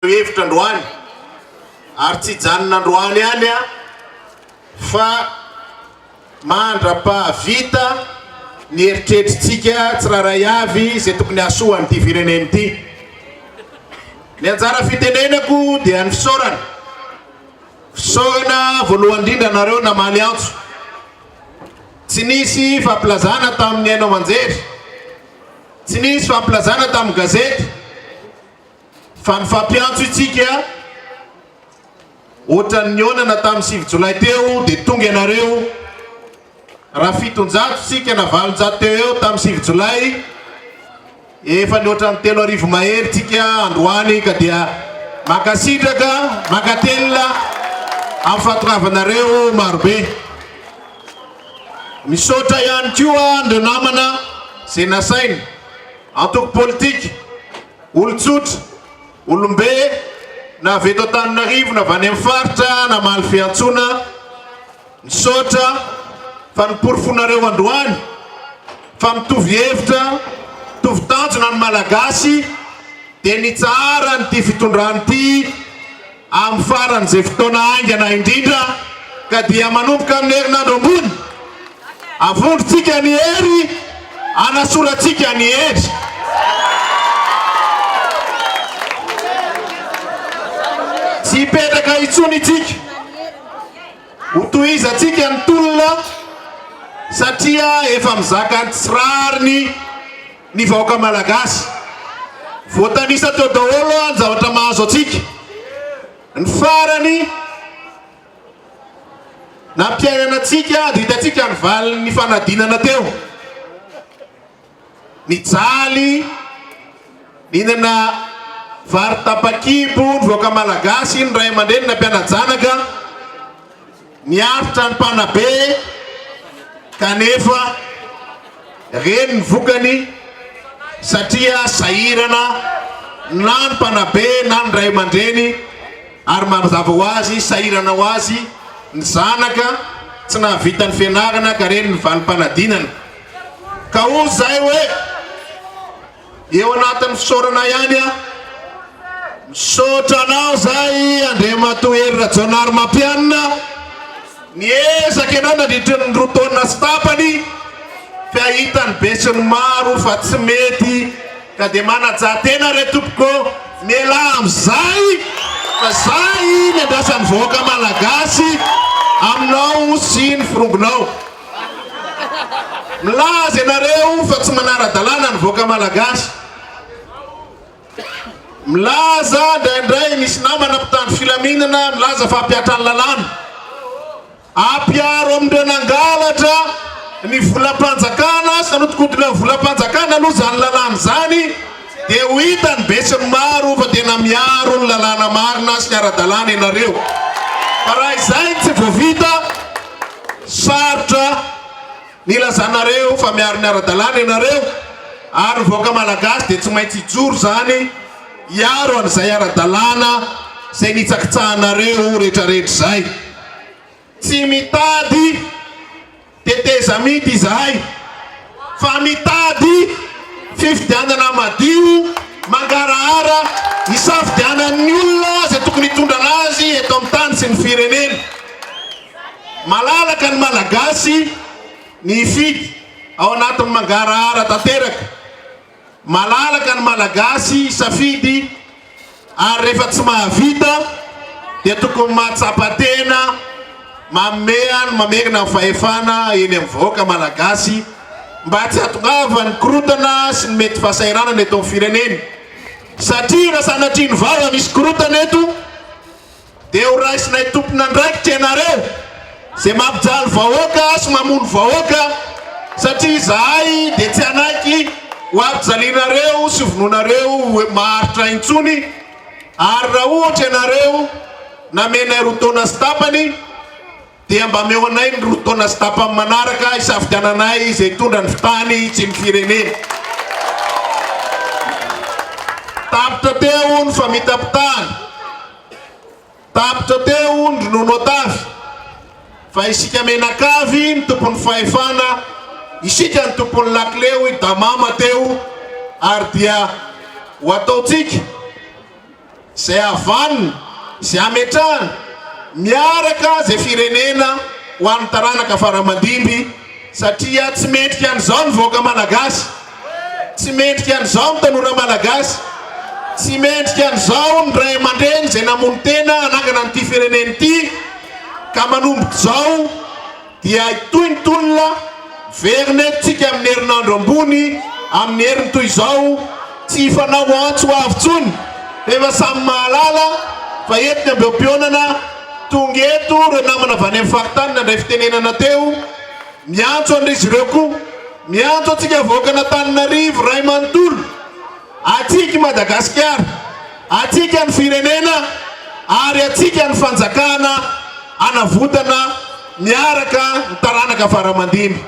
Hevitra androany ary tsy hijanona androany ihany aho fa mandra-pahavita ny eritreritritsika tsirairay avy izay tokony hahasoa an'ity firenena ity. Ny anjara fitenenako dia ny fisaorana. Fisaorana voalohany indrindra anareo namaly antso. Tsy nisy fampilazana tamin'ny haino aman-jery, tsy nisy fampilazana tamin'ny gazety, Fa nifampiantso itsika, ohatran'ny nihaonana tamin'ny 9 jolay teo dia tonga ianareo, raha 700 isika na 800 teo eo tamin'ny 9 jolay, efa nihoatra ny 3000 mahery tsika androany ka dia mankasitraka, mankatelina amin'ny fahatongavanareo marobe. Misaotra ihany koa an'ireo namana izay nasaina, antoko politika, Olon-tsotra, olom-be, na avy eto Antananarivo na avy any amin'ny faritra namaly fiantsoana, misaotra fa noporofoinareo androany fa mitovy hevitra, mitovy tanjona ny Malagasy dia nitsaharan'ity fitondrana ity amin'ny faran'izay fotoana haingana indrindra ka dia manomboka amin'ny herinandro ambony, avondrontsika ny hery, anasorantsika ny hery. Tsy hipetraka intsony itsika, ho tohizantsika ny tolona satria efa mizaka ny tsy rariny ny vahoaka Malagasy. Voatanisa teo daholo ny zavatra mahazo antsika. Ny farany nampiainana antsika dia hitantsika ny valin'ny fanadinana teo. Nijaly, nihinana vary tapa-kibo ny vahoaka Malagasy, ny ray aman-dreny nampiana-janaka. Niaritra ny mpanabe kanefa reny ny vokany satria sahirana na ny mpanabe na ny ray aman-dreny ary mazava ho azy sahirana ho azy ny zanaka tsy nahavita ny fianarana ka reny ny valim-panadinana. Ka hoy izahay hoe. Eo anatin'ny fisaorana ihany aho. Misaotra anao zay Andriamatoa Hery Rajaonarimampianina. Niezaka ianao nandritra ny 2 taona sy tapany fa hitan'ny besinimaro fa tsy mety ka dia manajà tena re tompoko, mialà amin'izay fa zay ny andrasan'ny vahoaka malagasy aminao sy ny firongonao. Milaza ianareo fa tsy manara-dalàna ny vahoaka malagasy. Milaza indraindray misy namana mpitandro filaminana milaza fa hampihatra ny lalàna. Ampiharo amin'ireo nangalatra ny volam-panjakana sy nanodikodina ny volam-panjakana aloha izany lalàna izany dia ho hitan'ny besinimaro fa tena miaro ny lalàna marina sy ny ara-dalàna ianareo. Fa raha izay no tsy voavita, Sarotra ny ilazanareo fa miaro ny ara-dalàna ianareo ary ny vahoaka malagasy dia tsy maintsy hijoro izany hiaro an'izay ara-dalàna izay nitsakitsahanareo rehetrarehetra izay. Tsy mitady tetezamita izahay fa mitady fifidianana madio, mangarahara, hisafidianan'ny olona izay tokony hitondra anazy eto amin'ny tany sy ny firenena. Malalaka ny Malagasy ny hifidy ao anatin'ny mangarahara tanteraka. Malalaka ny Malagasy hisafidy ary rehefa tsy mahavita dia tokony mahatsapa tena manome ny mamerina ny fahefana eny amin'ny vahoaka Malagasy mba tsy hahatongavan'ny korontana sy ny mety fahasahiranana eto amin'ny firenena. Satria raha sanatria ny vava misy korontana eto, Dia ho raisinay tompon'andraikitra ianareo izay mampijaly vahoaka sy mamono vahoaka satria izahay dia tsy hanaiky ho ampijalianareo sy hovonoinareo ho maharitra intsony ary raha ohatra ianareo namenay 2 taona sy tapany dia mba ameo anay ny 2 taona sy tapany manaraka hisafidiananay izay hitondra ny fitany sy ny firenena. Tapitra teo ny famitapitahana. Tapitra teo ny ronono atavy, fa isika mianakavy ny tompon'ny fahefana, isika ny tompon'ny lakile hoy Damama teo ary dia ho ataontsika. izay havanona, izay hametrahana miaraka izay firenena ho an'ny taranaka fara-mandimby satria tsy mendrika an'izao ny vahoaka Malagasy, tsy mendrika an'izao ny tanora Malagasy, tsy mendrika an'izao ny ray aman-dreny izay namono tena hanangana an'ity firenena ity ka manomboka izao Dia hitohy ny tolona, miverina eto tsika amin'ny herinandro ambony, amin'ny heriny toy izao, tsy hifanao antso avo intsony, fa efa samy mahalala fa eto ny Ambohipihaonana, tonga eto ireo namana avy any amin'ny faritany nandray fitenenana teo, miantso an'izy ireo koa, miantso antsika vahoakan'Antananarivo iray manontolo, antsika i Madagasikara, antsika ny firenena ary antsika ny fanjakana hanavotana miaraka ny taranaka fara-mandimby.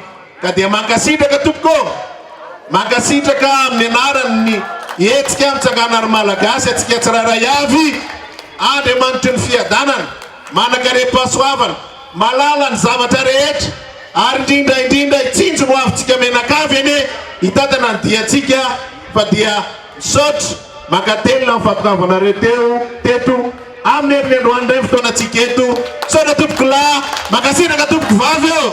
Ka dia mankasitraka tompoko ô! Mankasitraka amin'ny anaran'ny hetsika Mitsangana ry Malagasy antsika tsirairay avy, Andriamanitry ny fiadanana, manan-karem-pahasoavana, Malala ny zavatra rehetra ary indrindra indrindra hitsinjo ny hoavintsika mianakavy anie hitantana ny diantsika fa dia misaotra mankatelina ny fahatongavanareo teo teto amin'ny herin'ny androany indray ny fotoanantsika eto misaotra tompoko lahy mankasitraka tompoko vavy ô!